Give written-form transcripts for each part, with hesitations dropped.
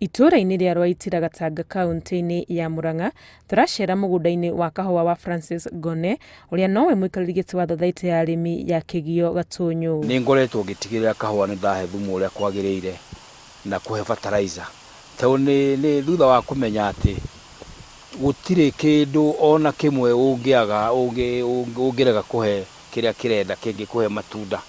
Itũũra-inĩ rĩa Rwaitira Gatanga kaũntĩ-inĩ ya Murang'a, tũracera mũgũnda-inĩ wa kahũa wa Francis Ngone, ũrĩa nowe mũikarĩri gĩtĩ wa thothaitĩ ya arĩmi ya Kĩgio Gatũnyũ. Nĩ ngoretwo ngĩtigĩrĩra kahũa nĩ ndahe thumu ũrĩa kwagĩrĩire na kũhe fertilizer tondũ nĩ thutha wa kũmenya atĩ gũtirĩ kĩndũ ona kĩmwe ũngĩaga ũngĩrega kũhe kĩrĩa kĩrenda kĩngĩkũhe matunda.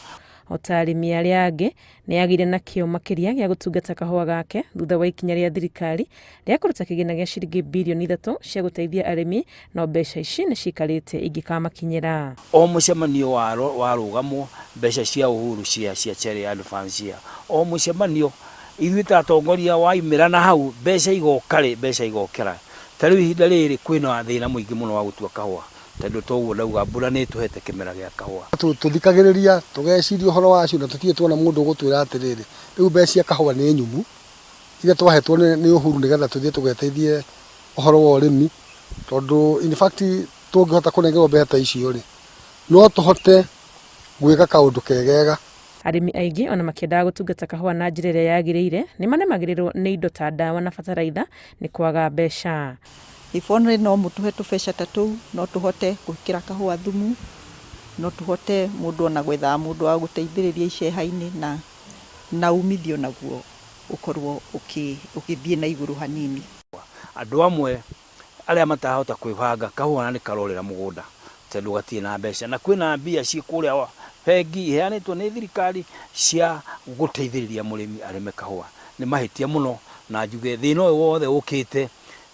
O ta arĩmi arĩa angĩ, nĩ agĩire na kĩyo makĩria gĩa gũtungata kahũa gake thutha wa ikinya rĩa thirikari rĩa kũruta kĩgĩna gĩa ciringi birioni 3 cia gũteithia arĩmi, no mbeca ici nĩ cikarĩte ingĩkamakinyĩra. O mũcemanio warũgamwo, mbeca cia Uhuru cia cia cherry advance cia o mũcemanio, ithuĩ ta atongoria waimĩra na hau, mbeca igoka rĩ, mbeca igokĩra. Ta rĩu ihinda rĩrĩ kwĩna thĩna mũingĩ mũno wa gũtua kahũa. Tondũ toguo ndauga mbura nĩ ĩtũhete kĩmera gĩa kahũa. Tũthikagĩrĩria, tũgeciria ũhoro wacio na tũtirĩ tuona mũndũ ũgũtwĩra atĩrĩrĩ, rĩu mbeca cia kahũa nĩ nyumu, iria twahetwo nĩ Uhuru nĩgetha tũthiĩ tũgeteithie ũhoro wa ũrĩmi, tondũ in fact tũngĩhota kũnengerwo mbeca ta icio rĩ, no tũhote gwĩka kaũndũ kegega. Arĩmi aingĩ ona makĩendaga gũtungata kahũa na njĩra ĩrĩa yagĩrĩire nĩ manemagĩrĩrwo nĩ indo ta ndawa na bataraitha nĩ kwaga mbeca. If only no mũtũhe tũbeca ta tũu, no tũhote gwĩkĩra kahũa thumu, no tũhote mũndũ ona gwethaga mũndũ wa gũteithĩrĩria iceha-inĩ na umithio naguo ũkorwo ũgĩthiĩ na igũrũ hanini. Andũ amwe arĩa matarahota kwĩbanga kahũa nĩ karorĩra mũgũnda tondũ gatirĩ na mbeca, na kwĩna mbia ciĩ kũrĩa bengi iheanĩtwo nĩ thirikari cia gũteithĩrĩria mũrĩmi arĩme kahũa. Nĩ mahĩtia mũno na njuge thĩna ũyũ wothe ũkĩte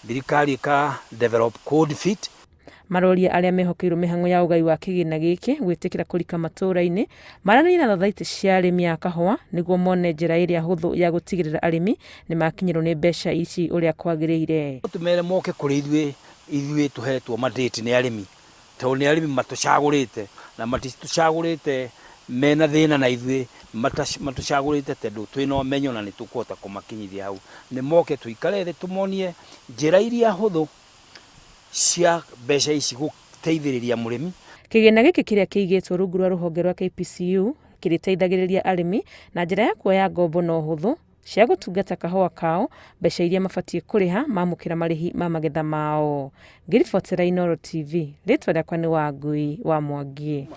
thirikari ĩka develop cold feet. Maroria arĩa mehokeirwo mĩhang'o ya ũgai wa kĩgĩna gĩkĩ gwĩtĩkĩra kũrika matũũra-inĩ maranĩrie na thathaitĩ cia arĩmi a kahũa nĩguo mone njĩra ĩrĩa hũthũ ya gũtigĩrĩra arĩmi nĩ makinyĩrwo nĩ mbeca ici ũrĩa kwagĩrĩire. Tũmere moke kũrĩ ithuĩ, ithuĩ tũhetwo mandate nĩ arĩmi, tondũ nĩ arĩmi matũcagũrĩte na matitũcagũrĩte mena thĩna na ithuĩ, matũcagũrĩte tondũ twĩna ũmenyo na nĩ tũkũhota kũmakinyithia hau. Nĩ moke tũikare thĩ tũmonie njĩra iria hũthũ cia mbeca ici gũteithĩrĩria mũrĩmi. Kĩgĩna gĩkĩ kĩrĩa kĩigĩtwo rungu rwa rũhonge rwa KPCU kĩrĩteithagĩrĩria arĩmi na njĩra ya kuoya ngombo na ũhũthũ cia gũtungata kahũa kao, mbeca iria mabatiĩ kũrĩha mamũkĩra marĩhi ma magetha mao. Ngĩribotera Inooro TV, rĩtwa rĩakwa nĩ Wangui wa Mwangi.